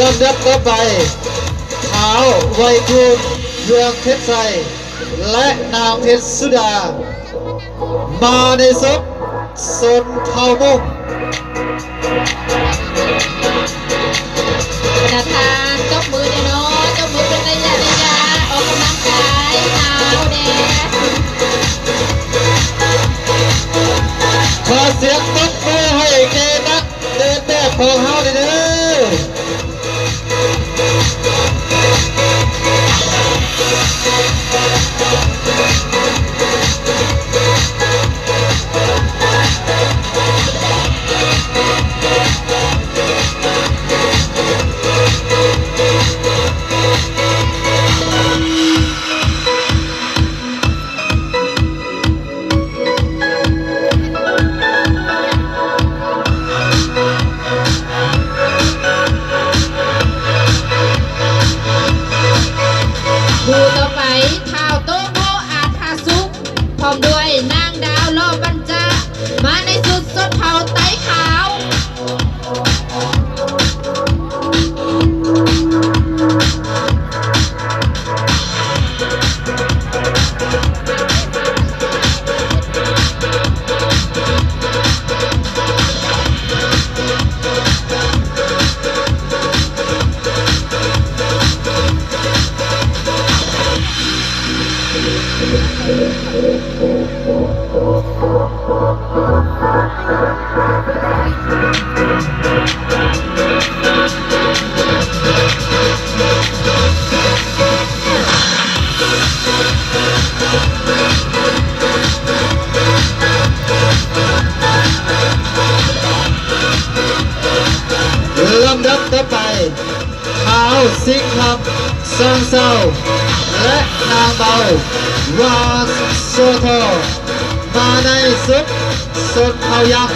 ລຳດັບຕໍ່ໄປ ທ້າວໄວກຸນ ເຮືອງເພັດໄຊ ແລະ ນາງເພັດສຸດາ ມາໃນຊຸດຊົນເຜົ່າມົ້ງ. ບັນດາທ່ານ ຕົບມືແດ່ເນາະ, ຕົບມືເປັນໄລຍະໆ ອອກກຳລັງກາຍ ທ້າວແດ່. ຂໍສຽງຕົບມືໃຫ້ແກ່ນັກ ເດີນແບບຂອງເຮົາແດ່ເດີ. ຄູ່ຕໍ່ໄປ ທ້າວໂຕໂມ ອາທາສຸກ ພ້ອມດ້ວຍນາງດາວ ລໍບັນຈາ ມາໃນຊຸດຊົນເຜົ່າໄຕຂາວ. ລຳດັບຕໍ່ໄປ ທ້າວສິງຄຳ ສັງເຊົາ ແລະ ນາງເບົາ ວາໂສທອ ມາໃນຊຸດຊົນເຜົ່າຍັງ.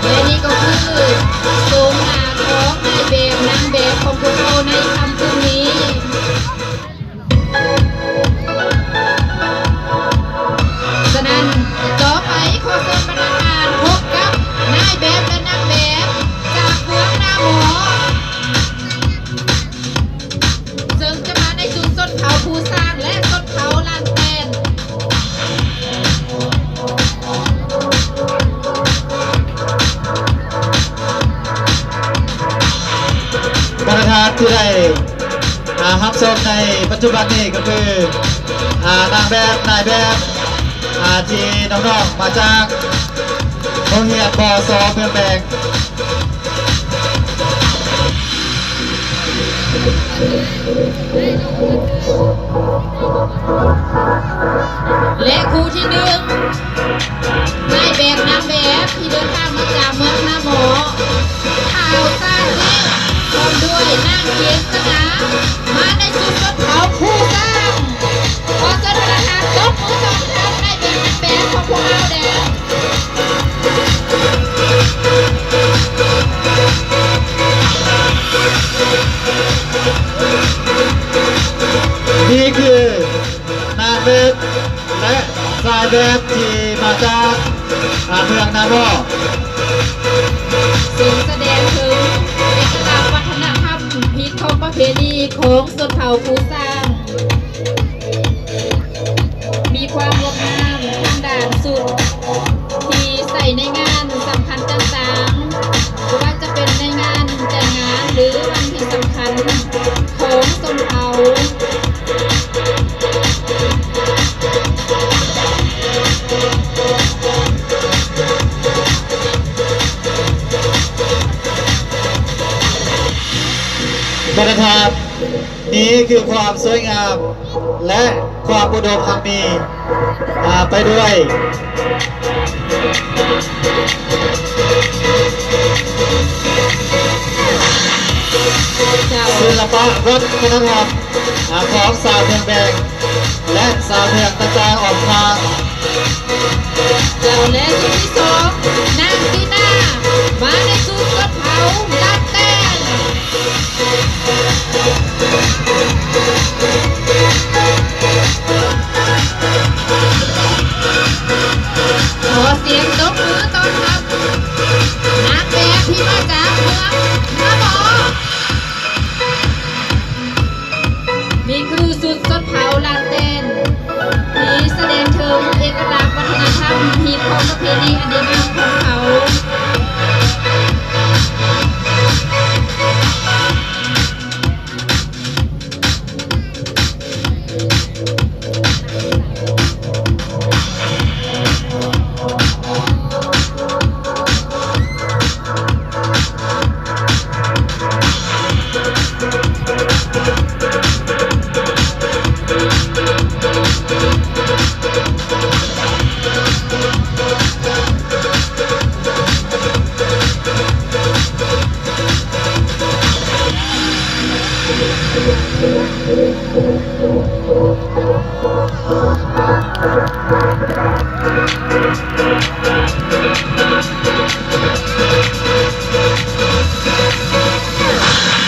ແລະ ນີ້ກໍຄືໂສມໜ້າຂອງນາຍແບບນາງແບບຂອງພວກເຮົາໃນຄ່ຳຄືນນີ້. ສະນັ້ນ ຕໍ່ໄປຂໍເຊີນບັນດາທ່ານພົບກັບນາຍແບບ ແລະ ນາງແບບຈາກເມືອງນາໝໍ້ ເຊິ່ງຈະມາໃນຊຸດຊົນເຜົ່າພູຊ້າງ ແລະ ຊົນເຜົ່າລ້ານແຕນ. ບັນດາທ່ານທີ່ໄດ້ ອ່າ ຮັບຊົມໃນປັດຈຸບັນນີ້ກໍຄື ອ່າ ນາງແບບ ນາຍແບບ ອ່າ ທີ່ນ້ອງໆມາຈາກໂຮງຮຽນ ບສ ເມືອງແບງ ແລະ ຄູ່ທີໜຶ່ງ ນາຍແບບນາງແບບທີ່ເດີນທາງມາຈາກເມືອງນາໝໍ້ ທ້າວຊານເດ ພ້ອມດ້ວຍນາງເກດສະໜາ ມາໃນຊຸດຊົນເຜົ່າພູຊ້າງ. ຂໍເຊີນບັນດາທ່ານຕົບມືຕ້ອນຮັບນາຍແບບນາງແບບຂອງພວກເຮົາແດ່. ນີ້ຄືນາງແບບ ແລະ ຊາຍແບບທີ່ມາຈາກ ອ່າ ເມືອງນາໝໍ້. ເຊີ ເອົາຄູສ້າງ ມີຄວາມງົດງາມທາງດ້ານຊຸດ ທີ່ໃສ່ໃນງານສຳຄັນຕ່າງໆ ບໍ່ວ່າຈະເປັນໃນງານແຕ່ງງານ ຫຼື ວັນທີ່ສຳຄັນຂອງຊົນເຜົ່າ. ວັດທະນະທຳ ນີ້ຄືຄວາມສວຍງາມ ແລະ ຄວາມອຸດົມຮັ່ງມີ ອາ ໄປດ້ວຍ ເຈົ້າ ສິລະປະວັດທະນະທຳ ອາ ຂອງຊາວເມືອງແບງ ແລະ ຊາວເມືອງຕ່າງໆອ້ອມຂ້າງ. ເຈົ້າ ແລະ ຊຸດທີສອງ ນາງຕີນາ ມາໃນຊຸດຊົນເຜົ່າລານແຕນ. ຂໍສຽງຕົບມືຕ້ອນຮັບນາງແບບທີ່ມາຈາກເມືອງທ່າໝໍ້. ນີ້ຄືຊຸດຊົນເຜົ່າລານແຕນ ທີ່ສະແດງເຖິງເອກະລັກວັດທະນະທຳ ຮີດຄອງປະເພນີອັນດີງາມຂອງເຂົາ.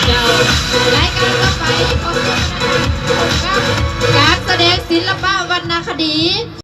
ເຈົ້າ ລາຍການຕໍ່ໄປ ຂໍເຊີນພະນັກງານ ການສະແດງສິລະປະວັນນະຄະດີ.